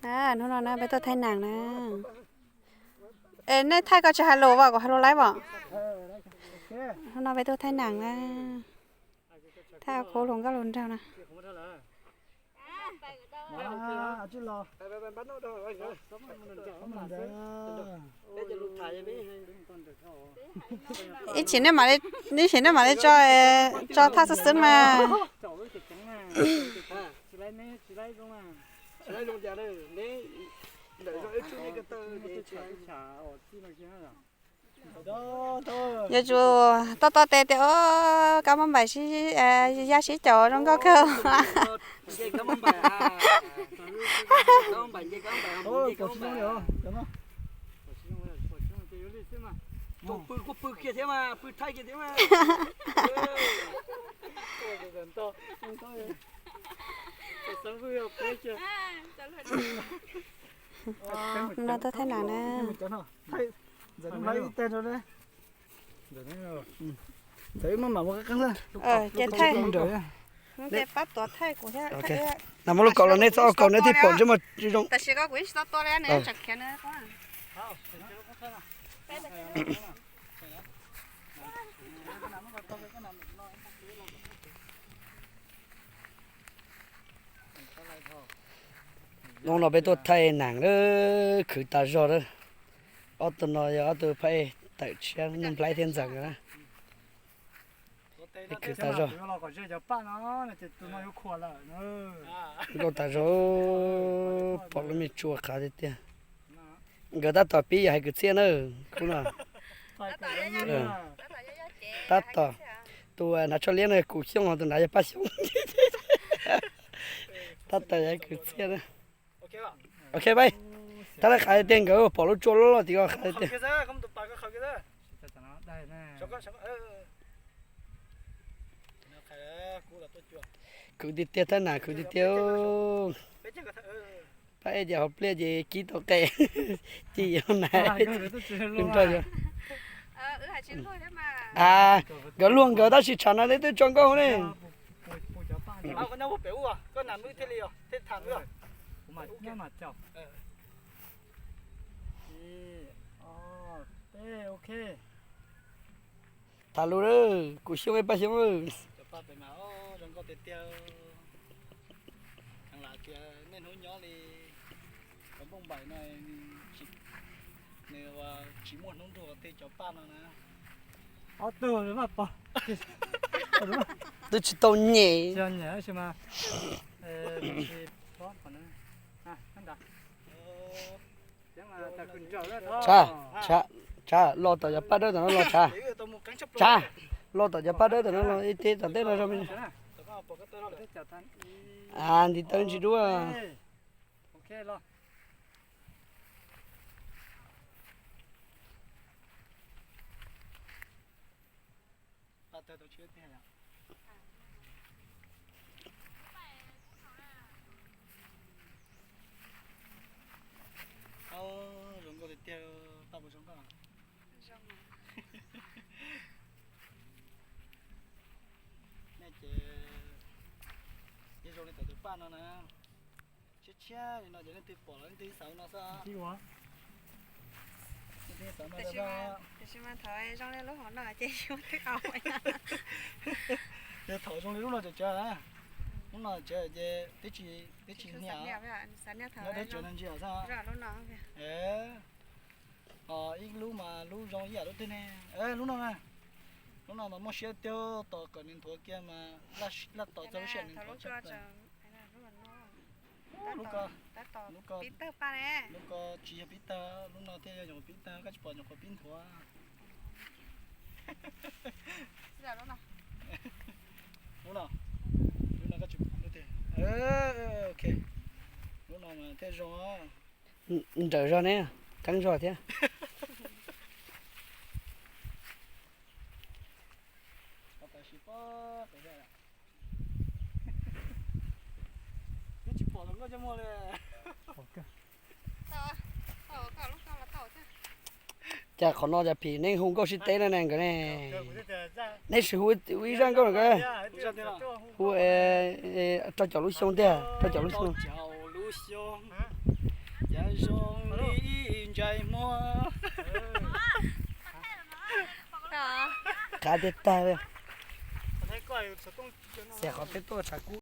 Hnub no na peb tuaj thaij nam na. Es nej thaij ko tsis hais lus as, kuv hais lus laib as. Hnub no peb tuaj thaij nam na. Thaij khub hluas nkauj hluas nraug na. Ib chim nej mam li tso, tso thaj xwb xwb mas. Yuav tsum tob tob tes tias, o, kab mob npaim, yaj sib caum zoo nkauj kawg. No tuaj thaij nam na. Ces thaij, pab tuav thaij kuv thiab. Nam muab lub kaus los nej txhob ua kaus, nej thiaj pom ntsej muag zoo. Tam sim ko kuv yeej tsis tau tua li, nws tseem khiav na. Hnub no peb tuaj thaij nam lawm, khwv tas zog lawm. Ob tug no yog ob tug phab ej tawm tshiab, Nuj Nplaib thiab Ntxawm nkawd na. Khwv tas zog. Nkauj tas zog, pom lub me tsua qhav tiag tiag. Nkawd tab tom pib yog hais kwv txhiaj na, khub no. Tab tom, tus hnav tsho liab no yog Kuv Xyooj, tus nrad yog Paj Xyooj. Tab tom yog hais kwv txhiaj na. Ok, peb tab laj qhav tiag, nkawd pom lub tsua loj loj tim ko qhav tiag. Khwv tiag tiag, thaj nam khwv tiag tiag. Pab ej ces hauv pliaj ces kib tau qe, ci yog na. Nrog yog nkawd luag nkawd tab sis tshav no twb tso nkauj ne. Tham lus lawm, Kuv Xyooj ej, Paj Xyooj. Zoo nkauj tiag tiag. Tseem lam tias niaj hnub nyob li cov npauj npaim no, nws tsis muaj hnub nrog tej cov paj no na. Ob tug pom twb tsis tau nyem. Tshav, tshav, tshav, los tom cov paj dawb tom no los tshav. Tshav, los tom cov paj dawb tom no los ib teb tom tej no zoo me. Ntiv taw ntsis dua. Zoo nkauj tiag tiag, paj puas zoo nkauj? Nej ces yeej zoo li tom tus paj no na. Tshiab tshiab li no ces leej twg pom los leej twg xav no xwb. Tiam sis mas thaum zoo li lub hauv no ces tsis muaj twg qau. Ces thaum zoo li lub no cov cov, lub no cov ces twb tsis, twb tsis hnia, nyob deb tsuav no ntsia xwb. Ib lub mas lub zoo ib yam lub twg ne. Lub no na, lub no mas muaj siab tiag, tos kom nws nthuav kiag mas laj tos txog lub sij hawm nws nthuav tag. Lub ko, lub ko, lub ko tsis yog pib tag, lub no thiaj yog nyuam qhuav pib tag, koj tsis pom nyuam qhuav pib nthuav. Lub no, lub no koj tsis pom lub tiag. Ok, lub no mas thiaj zoo. Nrawm zog ne, qeeb zog thiab. Twb tsis pom los nkauj coj muag li. Cas qhov no cas phim neej hu nkauj sib teb na ne nkawd ne. Neb sim hu ib zaj nkauj no, hu rau caum lub xyoo tiag, rau caum lub xyoo. Cas zoo li ib ntsais muag. Qab tiag tag li. Xia qhov peb tuaj tshav kub.